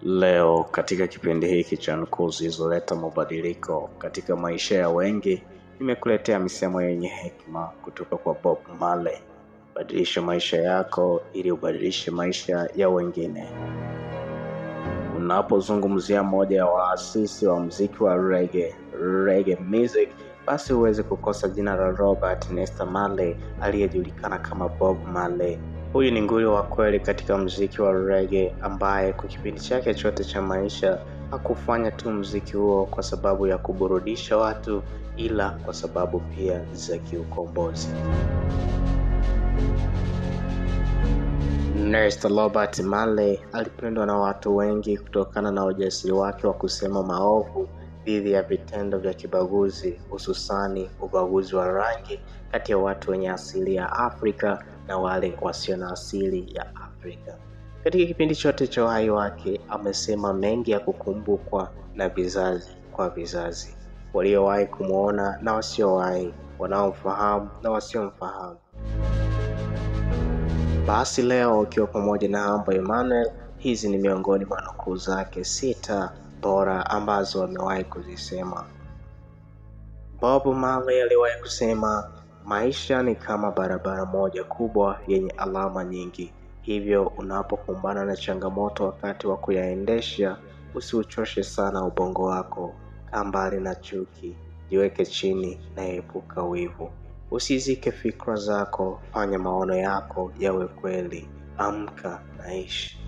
Leo katika kipindi hiki cha nukuu zilizoleta mabadiliko katika maisha ya wengi, nimekuletea misemo yenye hekima kutoka kwa Bob Marley. Badilisha maisha yako ili ubadilishe maisha ya wengine. Unapozungumzia moja ya waasisi wa mziki wa reggae, reggae music, basi huwezi kukosa jina la Robert Nesta Marley aliyejulikana kama Bob Marley. Huyu ni nguli wa kweli katika mziki wa reggae ambaye kwa kipindi chake chote cha maisha hakufanya tu mziki huo kwa sababu ya kuburudisha watu, ila kwa sababu pia za kiukombozi. Nesta Robert Marley alipendwa na watu wengi kutokana na ujasiri wake wa kusema maovu dhidi ya vitendo vya kibaguzi, hususani ubaguzi wa rangi kati ya watu wenye asili ya Afrika na wale wasio na asili ya Afrika. Katika kipindi chote cha uhai wake amesema mengi ya kukumbukwa na vizazi kwa vizazi, waliowahi kumwona na wasiowahi, wanaomfahamu na wasiomfahamu. Basi leo ukiwa pamoja na Humble Emmanuel, hizi ni miongoni mwa nukuu zake 6 bora ambazo amewahi kuzisema. Bob Marley aliwahi kusema, maisha ni kama barabara moja kubwa yenye alama nyingi, hivyo unapokumbana na changamoto wakati wa kuyaendesha, usiuchoshe sana ubongo wako. Kaa mbali na chuki, jiweke chini na epuka wivu. Usizike fikra zako, fanya maono yako yawe kweli. Amka na ishi.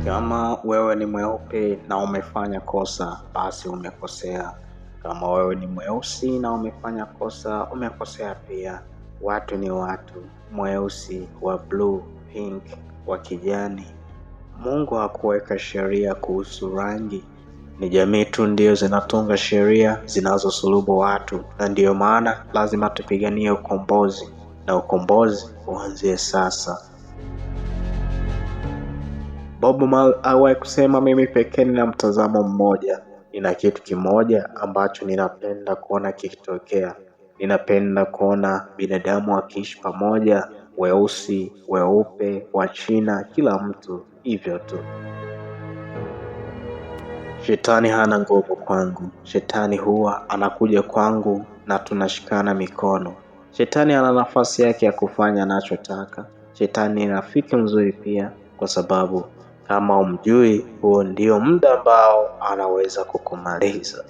Kama wewe ni mweupe na umefanya kosa, basi umekosea. Kama wewe ni mweusi na umefanya kosa, umekosea pia. Watu ni watu, mweusi, wa blue, pink, wa kijani. Mungu hakuweka sheria kuhusu rangi. Ni jamii tu ndio zinatunga sheria zinazosulubu watu, na ndiyo maana lazima tupiganie ukombozi, na ukombozi uanzie sasa. Bob Marley aliwahi kusema, mimi pekee nina mtazamo mmoja, nina kitu kimoja ambacho ninapenda kuona kikitokea. Ninapenda kuona binadamu wakiishi pamoja, weusi, weupe, wa China, kila mtu hivyo tu. Shetani hana nguvu kwangu. Shetani huwa anakuja kwangu na tunashikana mikono. Shetani ana nafasi yake ya kufanya anachotaka. Shetani ni rafiki mzuri pia, kwa sababu kama umjui, huo ndio muda ambao anaweza kukumaliza.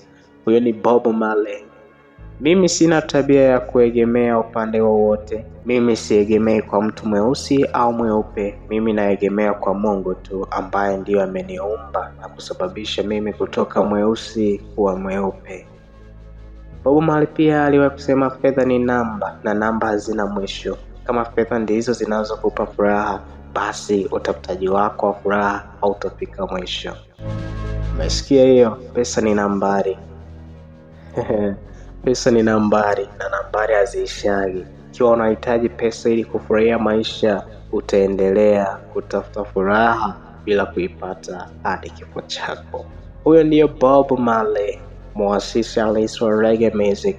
Huyo ni Bob Marley. Mimi sina tabia ya kuegemea upande wowote. Mimi siegemei kwa mtu mweusi au mweupe. Mimi naegemea kwa Mungu tu ambaye ndiyo ameniumba na kusababisha mimi kutoka mweusi kuwa mweupe. Bob Marley pia aliwahi kusema, fedha ni namba na namba hazina mwisho. Kama fedha ndizo zinazokupa furaha, basi utafutaji wako wa furaha hautafika mwisho. Umesikia hiyo? Pesa ni nambari. Pesa ni nambari na nambari haziishagi. Ikiwa unahitaji pesa ili kufurahia maisha, utaendelea kutafuta furaha bila kuipata hadi kifo chako. Huyo ndiyo Bob Marley, muasisi halisi wa reggae music.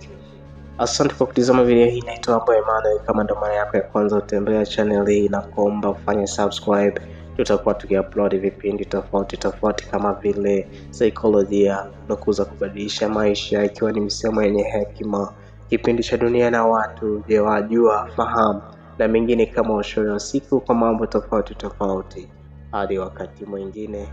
Asante kwa kutizama video hii. Naitwa Humble Emmanuel. Kama ndo mara yako ya kwanza utembelea channel hii, na kuomba ufanye subscribe. Tutakuwa tukiupload vipindi tofauti tofauti kama vile saikolojia, nukuu za kubadilisha maisha, ikiwa ni misemo yenye hekima, kipindi cha dunia na watu, je wajua, fahamu, na mengine kama ushauri wa siku kwa mambo tofauti tofauti. Hadi wakati mwingine.